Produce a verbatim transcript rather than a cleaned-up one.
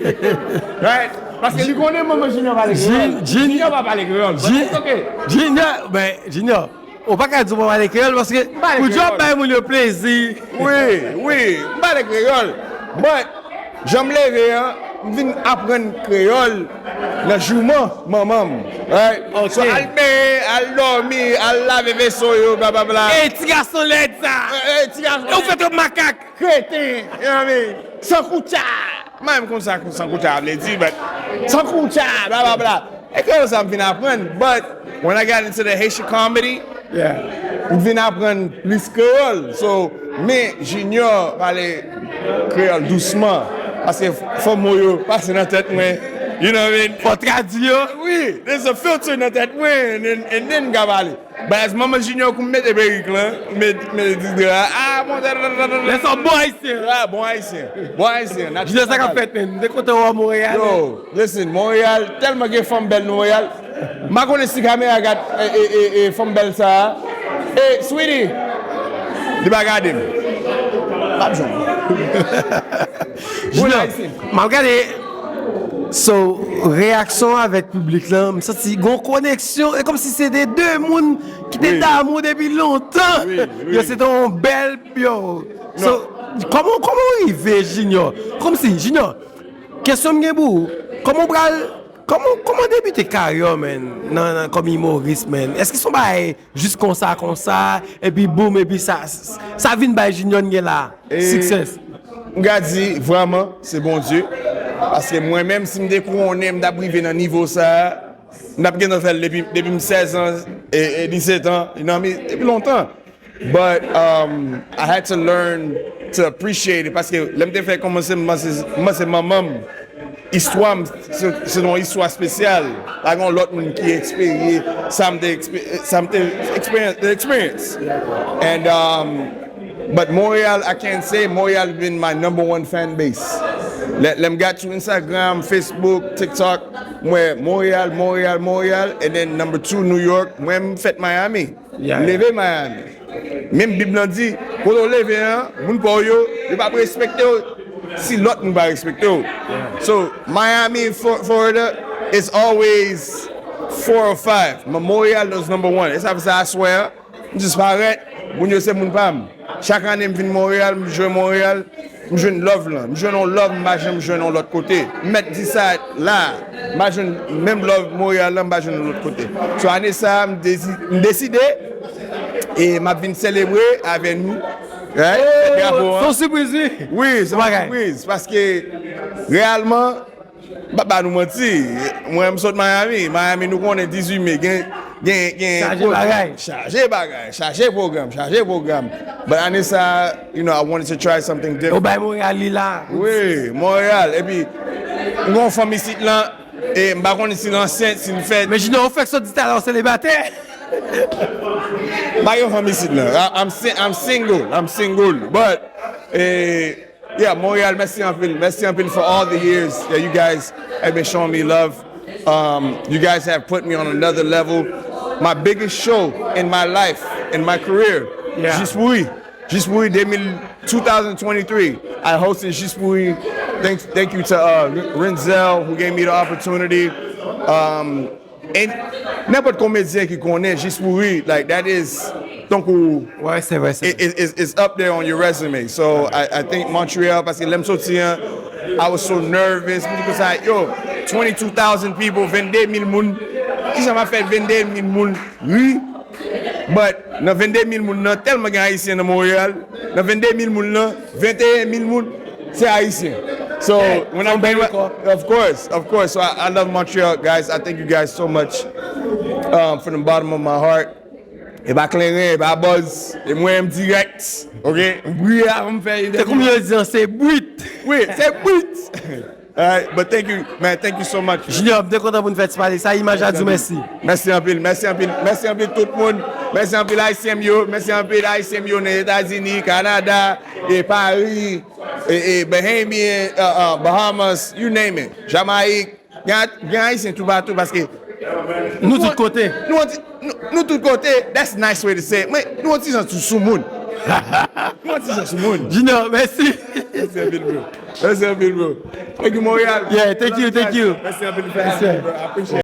Right? Paske li konnen manman Junior pale kreyòl. Junior pa pale kreyòl. But it's okay. Junior, ben, Junior, ou pa ka di ou pa pale kreyòl paske pou Job bay moun yo plezi. Wi, wi, m pale kreyòl. But, jan m leve an, m vin aprann kreyòl nan jouman manman m. Right? So, al benyen, al dòmi, al lave veso yo, blablabla. Ey, ti gason lèd sa! Eh, eh, ti gason. Ou fè twòp makak! Kreten, you know what I mean? Sankoutya! Mwen menm konn sa sankoutya vle di, but sankoutya, blablabla. E kreyòl sa m vin aprann, but when I got into the Haitian comedy, Yeah. m vin aprann plis kreyòl. So, men Junior pale kreyòl dousman, paske fò mo yo pase nan tèt mwen, you know what I mean? Fò tradui yo. Wi, there's a filter nan tèt mwen, and then, and then m ka pale. But as manman Junior kou m mete perik lan, m met, mete ti dra, ah, bon, da, da, da, da, da. Lè sa bon ayisyen. Ah, bon ayisyen. Bon ayisyen. Junior, sa k ap fèt, men? M te kontan wè w Monreyal. Yo, listen, Monreyal, tèlman gen fanm bèl nan Monreyal. M pa konnen si kamera gad e, e, e, e, fanm bèl sa a. E, sweetie, li pa gade m. M ap jwenn. Junior, m ap gade. So, reyaksyon avèk piblik lan, m santi gon koneksyon. E kòmsi se de de moun ki te damou depi lontan. Yo, se te yon bèl, yo. So, kòman, kòman w rive, Junior? Kòmsi, Junior, kesyon m gen pou ou, kòman w pral, kòman, kòman w debite karyè w, man, nan, nan, kòm imoris, man? Èske se yon bagay jis konsa, konsa, epi boum, epi sa, sa vin bay Junior n gen la, success? M ka di, vrèman, se Bondye. Paske mwen menm, si m te konnen m t ap rive nan nivo sa a, m t ap gentan fè l depi, depi m sèz an, e, e disèt an, you know what I mean? Depi lontan. But um, I had to learn to appreciate it. Paske lè m te fè kòmanse, m panse, m panse manman m, istwa m, se, se yon istwa espesyal. Pa gen lòt moun ki eksperye sa m te, sa m te experience, the experience. And um, but Montreal, I can say Montreal been my number one fan base. Lè, lè m gad sou Instagram, Facebook, TikTok, m wè Montreal, Montreal, Montreal, and then number two, New York. Mwen, m fèt Miami. M leve Miami. Menm Bib lan di, kote w leve an, moun pa w yo, yo p ap respekte w si lòt moun pa respekte w. So, Miami, Florida is always four or five. Montreal is number one. E sa fè sa aswè an, m jis parèt, moun yo se moun pa m. Chak ane m vin Montreal, m jwe Montreal, m jwenn love lan. M jwenn yon love m pa janm jwenn yon lòt kote. M mèt di sa la, m pa jwenn menm love Montreal lan, m pa jwenn yon lòt kote. So ane sa a, m desi- m deside e m ap vin selebre avè nou. Right? Fèt drapo an. Se yon sipriz, wi. Wi, se yon sipriz. Paske reyèlman, m pa ba nou manti. Mwen, m sot Miami. Miami, nou konnen dizuit me. Gen, gen, gen. Chaje bagay. Chaje bagay. Chaje pwogram. Chaje pwogram. But ane sa, you know, I wanted to try something different. Ou bay Montreal li la. Wi, Montreal. Epi, m gen yon fanm isit lan. E m pa konnen si l ansent, si l fèt. Men Junior, ou fèk sot di talè ou selibatè. M pa gen fanm isit lan. I- I'm, si- I'm single. I'm single. But, eh, yeah, Montreal, mèsi anpil. Mèsi anpil for all the years that you guys have been showing me love. Um, you guys have put me on another level. My biggest show in my life, in my career, Jis Pou Ri. Jis Pou Ri deux mille, two thousand twenty-three, I hosted Jis Pou Ri. Thank, thank you to uh, Renzel who gave me the opportunity. Um, and nenpòt komedyen ki konnen Jis Pou Ri, like, that is, tankou, Wè, se vre, se it, it, it's, it's up there on your resume. So I, I think Montreal, paske lè m soti an, I was so nervous. M di konsa, yo, twenty-two thousand people, vennde mil moun. Kisa m ap fè vennde mil moun ri? But nan vennde mil moun nan, tèlman gen Ayisyen nan Montreal, nan vennde mil moun nan, venteyen mil moun, se Ayisyen. So, when I'm, of course, of course. So I, I love Montreal, guys. I thank you guys so much um, from the bottom of my heart. E pa kleren, e pa buzz, e mwen menm direct, ok? M priye avan m fè interview. Se kòm yo di an, se brit. Wi, se brit. Alright, but thank you, man. Thank you so much. Junior, m te kontan pou n fè ti pale sa. Imaj la di w mèsi. Mèsi anpil, mèsi anpil, mèsi anpil tout moun. Mèsi anpil Ayisyen m yo, mèsi anpil Ayisyen m yo nan Etazini, Kanada, e Paris, e, e Bahamian, uh, uh, Bahamas, you name it. Jamayik, gen, gen Ayisyen toupatou paske nou tout kote. Nou, nou, nou tout kote, that's nice way to say it. Men nou yon ti jan sou, sou moun. Kòman ti jan sou moun? Junior, mèsi. Mèsi anpil, bro. Mèsi anpil, bro. Thank you, Montréal. Yeah, thank you, thank you. Mèsi anpil, thank you, bro. I appreciate it.